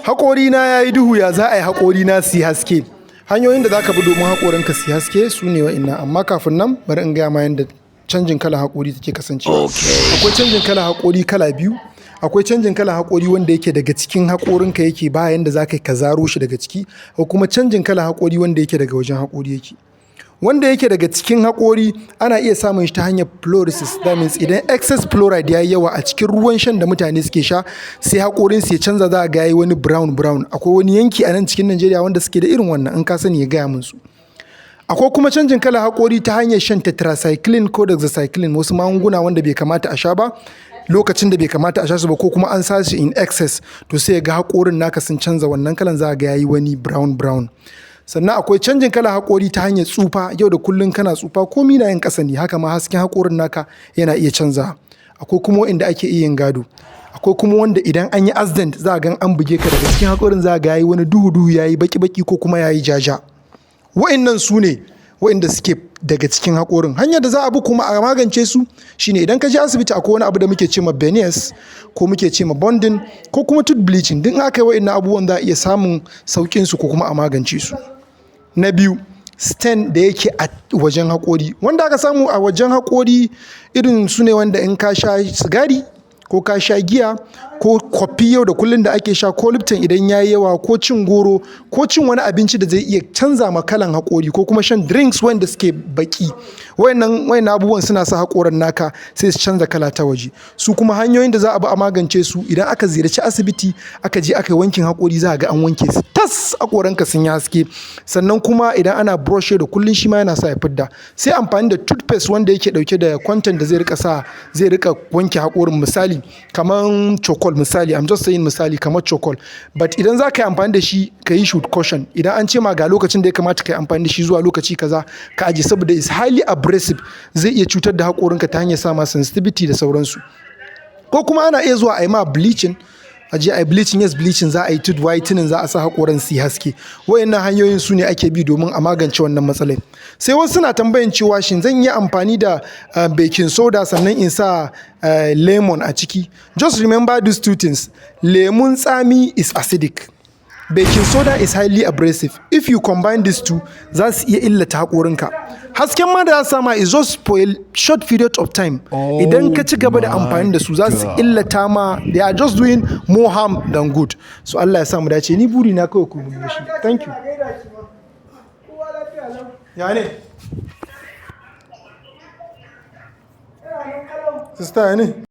Haƙorina ya yi duhu, ya za a yi haƙorina su yi haske? Hanyoyin da za ka bi domin haƙorinka su yi haske su ne wa'innan. Amma kafin nan, bari in gaya ma yanda canjin kalan haƙori take kasancewa. Akwai canjin kalan haƙori kala biyu. Akwai canjin kalan haƙori wanda yake daga cikin haƙorinka yake, ba yanda za ka yi ka zaro shi daga ciki, ko kuma canjin kalan haƙori wanda yake daga wajen haƙori yake. Wanda yake daga cikin haƙori ana iya samun shi ta hanyar fluorosis. That means idan excess fluoride ya yi yawa a cikin ruwan shan da mutane suke sha, sai haƙorinsu ya canza, za a ga yayi wani brown brown. Akwai wani yanki a nan cikin Najeriya wanda suke da irin wannan, in ka sani ya gaya min su. Akwai kuma canjin kalan haƙori ta hanyar shan tetracycline ko doxycycline, wasu magunguna wanda bai kamata a sha ba lokacin da bai kamata a sha su ba, ko kuma an sa shi in excess, to sai ga haƙorin naka sun canza wannan kalan, za a ga yayi wani brown brown. Sannan akwai canjin kalan haƙori ta hanyar tsufa. Yau da kullum kana tsufa, komi na yin ƙasa ne, haka ma hasken haƙorin naka yana iya canzawa. Akwai kuma wa'inda ake iya yin gado. Akwai kuma wanda idan an yi accident, za a gan an buge ka, daga cikin haƙorin za a ga yayi wani duhu duhu, yayi baƙi baƙi ko kuma yayi ja ja. Wa'innan su ne wa'inda suke daga cikin haƙorin. Hanyar da za a bi kuma a magance su shine idan ka je asibiti, akwai wani abu da muke ce ma veneers, ko muke ce ma bonding, ko kuma tooth bleaching. Duk in aka yi wa'innan abubuwan, za a iya samun sauƙin su ko kuma a magance su. Na biyu, stain da yake a wajen haƙori. Wanda aka samu a wajen haƙori irin su ne wanda in ka sha sigari, ko ka sha giya, ko kofi yau da kullum da ake sha, ko Lipton idan ya yi yawa, ko cin goro, ko cin wani abinci da zai iya canza ma kalan haƙori, ko kuma shan drinks wanda suke baƙi. Wa'innan abubuwan suna sa haƙoran naka sai su canza kala ta waje. Su kuma hanyoyin da za a bi a magance su, idan aka ziyarci asibiti, aka je aka yi wankin haƙori, za a ga an wanke su tas, haƙoranka sun yi haske. Sannan kuma idan ana brush yau da kullum, shi ma yana sa ya fidda. Sai amfani da toothpaste wanda yake ɗauke da content da zai riƙa sa zai riƙa wanke haƙorin, misali kaman charcoal. Misali, I'm just saying, misali kamar charcoal. But idan za ka yi amfani da shi, ka yi shi with caution. Idan an ce ma ga lokacin da ya kamata ka yi amfani da shi zuwa lokaci kaza, ka ajiye, saboda is highly abrasive, zai iya cutar da haƙorinka ta hanyar sama sensitivity da sauransu. Ko kuma ana iya zuwa a yi ma bleaching, a je a yi bleaching. Yes, bleaching, za a yi tooth whitening, za a sa haƙoran su yi haske. Wayannan hanyoyin su ne ake bi domin a magance wannan matsalai. Sai wasu suna tambayan cewa shin zan yi amfani da baking soda sannan in sa lemon a ciki? Just remember these two things: lemun tsami is acidic, baking soda is highly abrasive. If you combine these two, za su iya illata haƙorinka. Hasken ma da za su sama is just for a short period of time. Idan ka ci gaba da amfani da su, za su illata ma. They are just doing more harm than good. So Allah ya sa mu dace. Ni buri na kawai ku murmushi. Thank you. Ya ne, sister, ya ne?